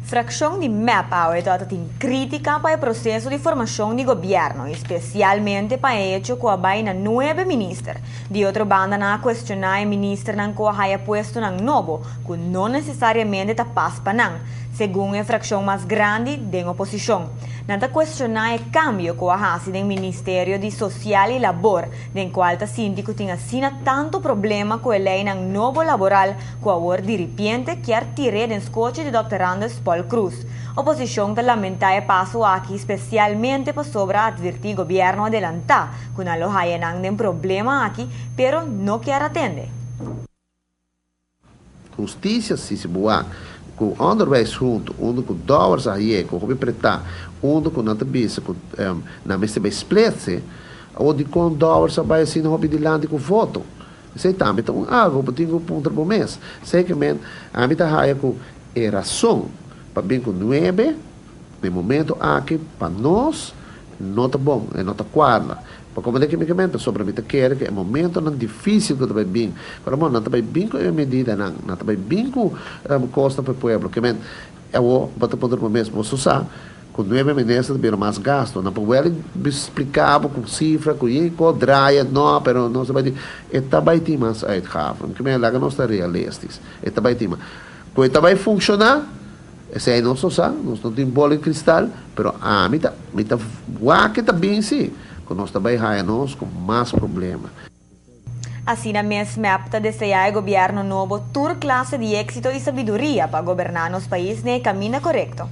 Fraccion di MEP awe tabatin critica pa e proceso di formacion di gobierno, especialmente pa e hecho cu a bay na nuebe minister. Di otro banda nan a cuestiona e ministernan cu a haya puestonan nobo, cu no necesariamente ta pas pa nan, segun e fraccion mas grandi den oposicion. Nan ta cuestiona e cambio cu a haci den Ministerio di Social y Labor, den cual ta sinti cu tin asina tanto problema cu e leynan nobo laboral cu awor diripiente kier tir'e den scochi di Dòkter Andres Paul Croes. Oposicion ta lamenta e paso aki specialmente pasobra a adverti gobierno adelanta cu nan lo haya nan den problema aki pero no kier atende. Husticia si si bo wak cu onderwijs hunto unda cu Dowers a haye cu hopi preta unda cu nan ta bisa cu nan mester bay splitse awor dicon Dowers a bay asina hopi dilanti cu voto esey tambe ta un algo bo tin cu puntra bo mes zekerment ami ta haya cu e rason pa bin cu nuebe Na e momento aki pa nos no ta bon, e no ta cuadra. Pa como de kimikamente pasobra mi ta kere cu e momentonan dificil cu ta bay bin, pero bon, nan ta bay bin cu e medidanan, nan ta bay bin cu cosnan pa e pueblo. Ke men, awo bo ta puntra bo mes, boso sa cu nuebe minister ta bira mas gasto. Nan por wel splica bo cu cifra, cu yin co draia, no, pero nos ta bay tin, e ta bay tin mas uitgaven. Ke men, laga nos ta realistisch, e ta bay tin mas. Cu e ta bay funciona? Esei nos no sa, nos no tin bola di kristal, pero ami ta, mi ta wak e ta bin si, ku nos ta bai haya nos ku mas problema. Asina mes mep ta deseá e gobièrnu nobo tur klase di éksito i sabiduria pa goberná nos pais na e kaminda korekto.